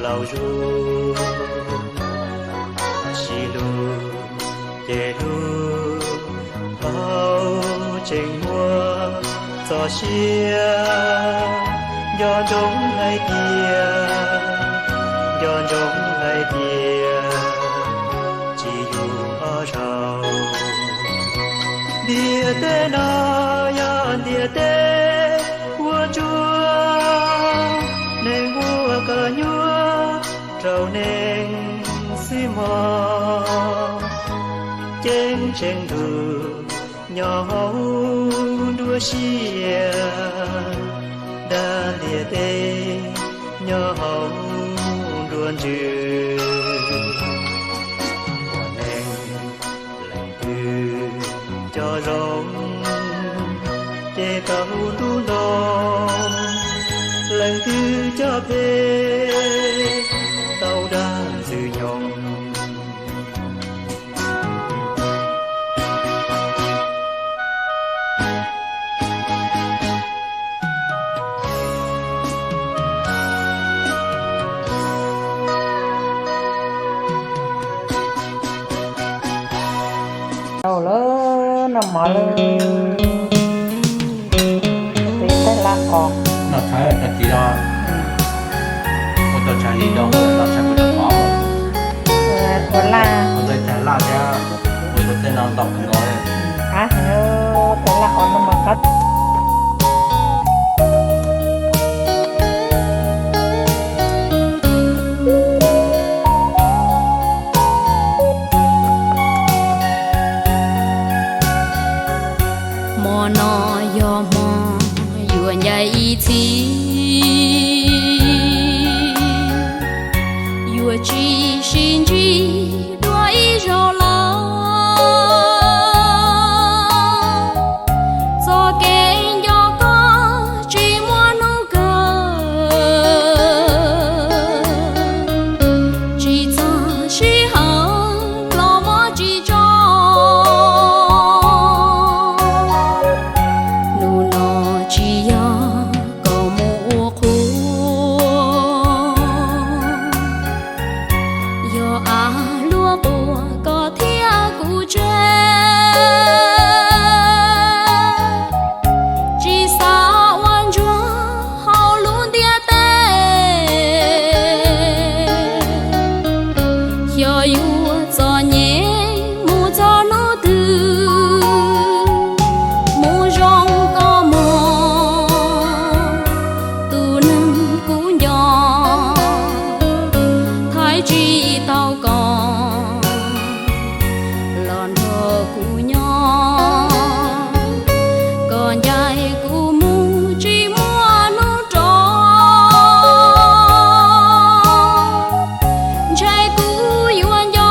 Tau zus, sib hlub ces hlub, thaum tseem muaj txoj sia, nco ntsoov hais tias, nco ntsoov hais tias, tsis yog ob zaug. Ntiaj teb no yog ntiaj teb ua tsuag, neeg ua kom nyuaj rau neeg xwb mog. Ceeb tsheej ntuj nyob hauv nruab siab, dag ntiaj teb nyob hauv nruab ntsws. Ua neeg leej twg cov zoo, ces tau ntub ntoo, leej twg cov phem, tau dag ntxwg nyoog. Tau lawm, noj mov lawm. Peb tais laj os. Noj tshais tag kis los ua tau tshais li rau, noj tshais ua tau mov. Ua laj. Ua tau tshais laj thiab, ua tau tej no ntau kawg nkaus li. Qab heev, tais laj os no mas qab. Hmo no yog hmo yuav ncaim ib txhis, yuav tsis sib ntsib dua ib zaug lawm. Txoj kev nco koj tsis muaj hnub kawg, tsis txog sij hawm los muab tsis tso. Hnub no tsis yog kom mus ua qhua, yog av luaj quas koj thiab kuv tseg. Tsis xav ua ntsuag hauv lub ntiaj teb, xyov yuav txom nyem mus txog hnub twg. Mus zoo koj mog, tus neeg kuv nco, thaij tsis tau koj los nrog kuv nyob, koj ncaim kuv mus tsis muaj hnub rov. Ntshai kuv yuav nco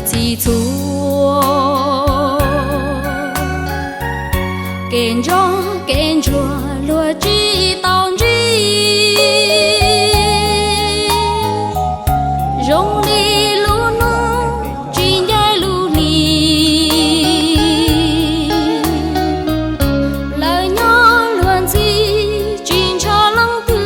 txhij txhua. Kev ntsoog kev ntsuag luag tsis tau ntsib, zoo li lub hnub tsis ncaim lub hli. Lawv nyob luag ntxhi tsis ntshaw leej twg.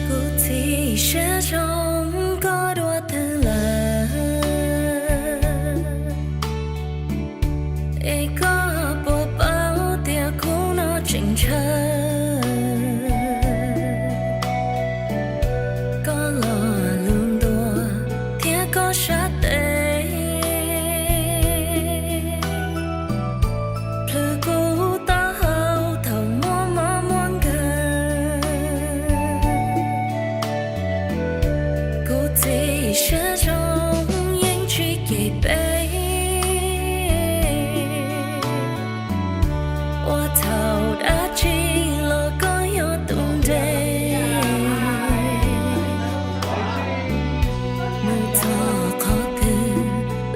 Kuv txiv siab zoo koj dua twg lawm, es koj puas paub tias khub no tseem ntshaw. Koj los lus ntuas thiab koj sab tes, plhws kuv taub hau thaum muaj mob muaj nkeeg. Kuv txiv siab zoo yeej tsis cem peb, ua txhaum dab tsi los koj yog tus nres. Mus txog qhov twg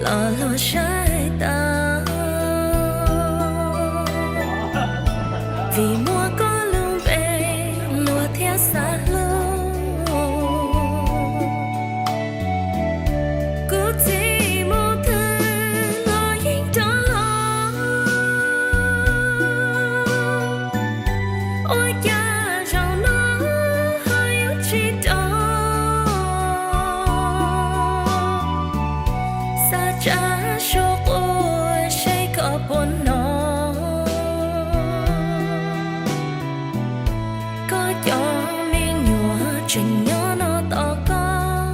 los luag saib tau, vim muaj koj lub npe luag thiaj xav hlub. Kuv txiv mus twg los yeej rov los, ua cas zaum no ho yuav tsis rov? Xav tsa suab quaj seb koj puas hnov, koj cov me nyuam tseem nyob no tos koj.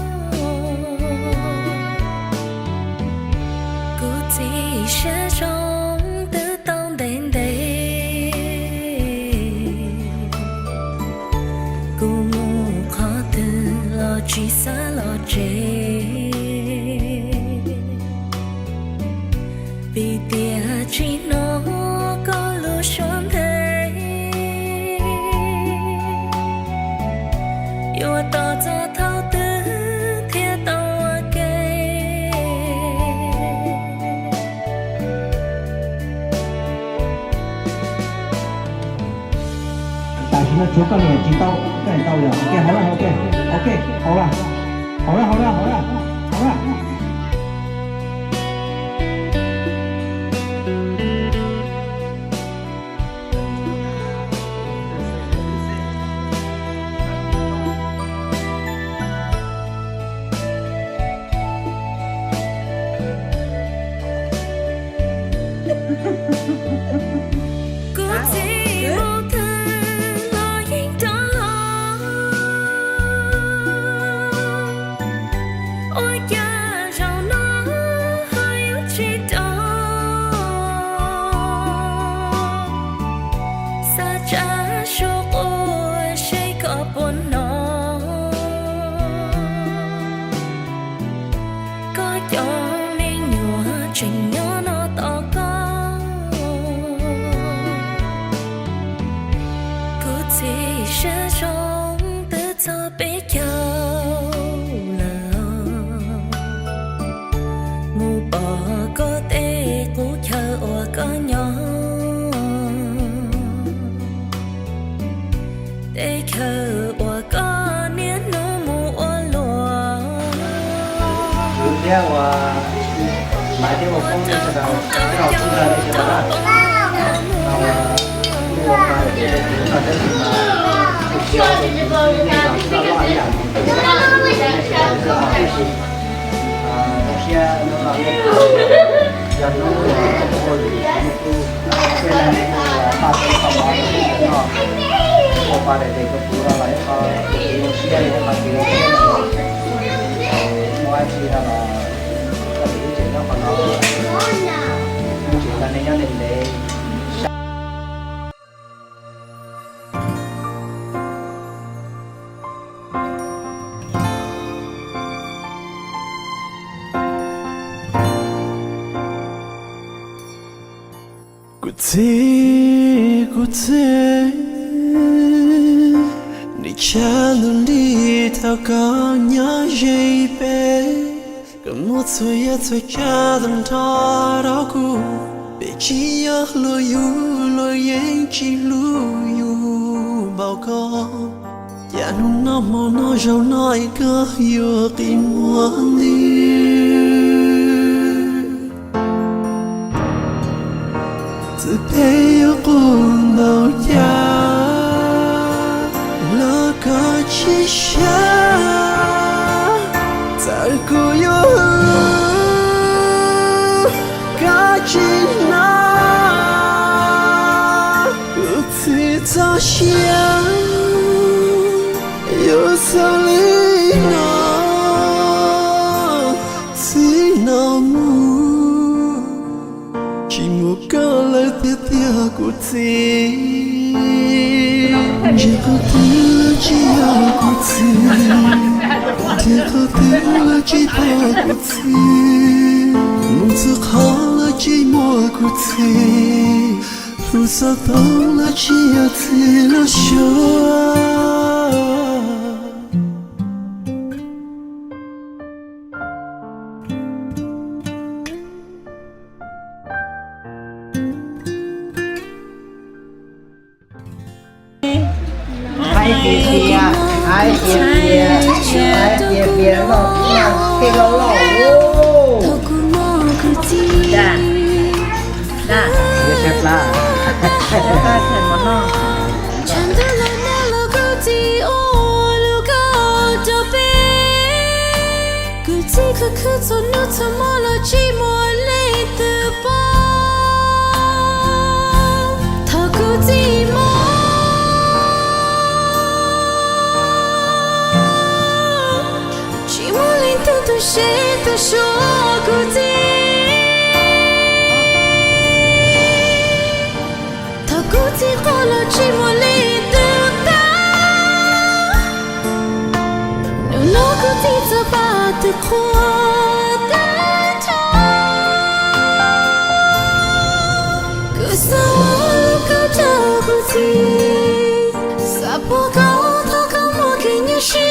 Kuv txiv siab zoo twb tau ntev ntev, kuv mus qhov twg los tsis xav los tsev, vim tias tsis hnov koj lub suab nthe. Yuav tos txog thaum twg thiaj tau ua ke? Tam sim no tshuav koj niam tsis tau, koj niam tau yog ok, hauv lawm, ok, ok, hauv lawm, hauv lawm, hauv lawm, hauv lawm, hauv lawm. Kuv txiv mus twg los yeej rov los, ua cas zaum no ho yuav tsis rov? Xav tsa suab quaj seb koj puas hnov, koj cov me nyuam tseem nyob no tos koj. Kuv txiv siab zoo twb txog peb caug lawm, mus pom koj tej qub chaw uas koj nyob, tej chaw uas koj niaj hnub mus ua luam. Thiab uas Maiv thiab ua poob sawv daws thiab ua poob sawv daws na. Ua Maiv ua poob sawv daws thiab ua poob sawv daws na. Yog hnub uas ua lwm hnub kuj, thiab hnub uas paj teb tau mov rau peb noj, ua pa daim tes rau kuv no los ib qho kuv zoo siab, ib qho kuv zoo siab no. Muaj dab tsi no los koj tus tub tseem nyob qhov no, tseem nrog nej nyob ntev ntev. Kuv txiv, kuv txiv, nws tshaj lub nrig thaum koj nyob ze peb, koj muab txhua yam txhua tsav tag nrho rau kuv. Peb tsis yog luag yug luag yeej tsis hlub yus npaum koj. Cas hnub no hmo no zaum no es koj yuav qi muag ntxiv. Txawm peb yuav quaj npaum cas los koj tsis sab, txawm kuv yuav hwm koj tsis hnov. Kuv txiv txoj sia yuav xaus li no, txij no mus tsis muaj koj lawm tiag tiag kuv txiv. Ntsia qhov twg los tsis yog kuv txiv, ntsia qhov twg los tsis pom kuv txiv, mus txhua qhov los tsis muaj kuv txiv, hlub xov tooj los tsis yog txiv lub suab. Hais tias tias, hais tias tias, hais tias tias loj loj, tej loj loj. Da, da, siab plab. Siab plab, mov noj. Kuv txiv khwv khwv txhua hnub txhua hmo los tsis muaj leej twg paub. Thaum kuv txiv mob, tsis muaj leej twg tu siab tu suav kuv txiv. Thaum kuv txiv quaj los tsis muaj leej twg pab. Hnub no kuv txiv txawm pab tus qhua tag nrho. Kuv xav ua lub koob rau kuv txiv, xav pub koj thaum koj muaj kev nyuaj siab.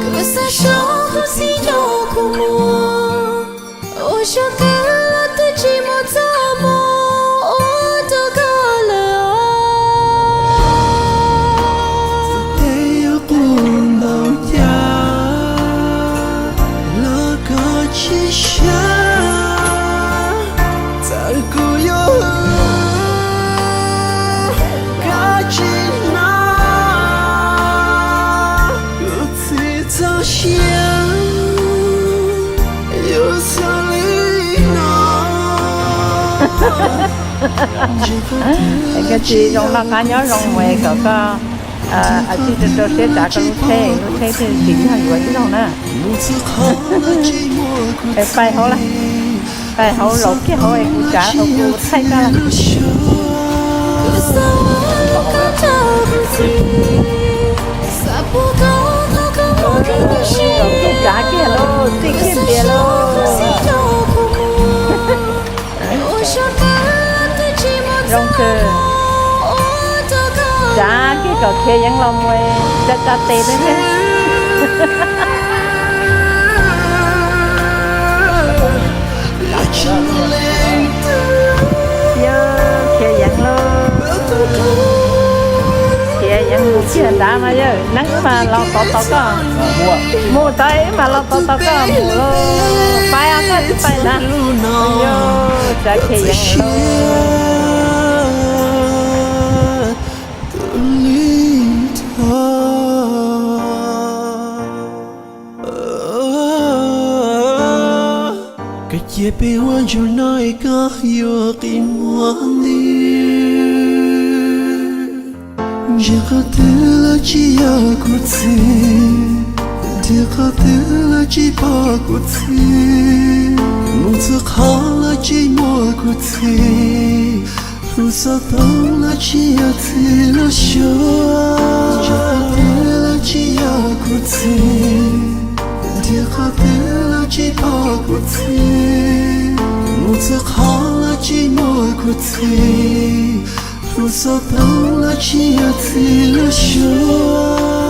Kuv xav sau kuv txiv coj kuv mus, ua xyoo twg los twb tsis muaj txoj hmoo ua rau koj lawm. Txawm peb yuav quaj npaum cas los koj tsis sab, txawm kuv yuav hwm koj tsis hnov. Kuv txiv txoj sia yuav xaus li no. Es koj txiv zoo noj qab nyob zoo mus es kom koj a tsis rau rau siab tsav koj lub tsheb, lub tsheb thiaj tsis yog yuav ib zaug na. Es pais hauv lawm, pais hauv laus kiag hauv es kuv tsav tau kuv thaij koj lawm. Tsav kiag lauj, txij kiag ntias lauj. Zoo kawg. Tsav kiag kom khiav yeev los mus, tsa tsa tes thiab. Yog khiav yeev lauj. Khiav yeev mus kiag nrad mas yog neeb mas los tod tod koj. Mus tod mas los tod tod koj mus lauj. Pais os, koj tsis pais ntag. Yog tsav khiav yeev lauj. Cia peb ua ntsug no es koj yuav qi muag li. Ntsia qhov twg los tsis yog kuv txiv, ntsia qhov twg los tsis pom kuv txiv, mus txhua qhov los tsis muaj kuv txiv, hlub xov tooj los tsis yog txiv lub suab. Ntsia qhov twg los tsis yog kuv txiv, ntsia qhov twg los tsis pom kuv txiv, mus txhua qhov los tsis muaj kuv txiv, hlub xov tooj los tsis yog txiv lub suab.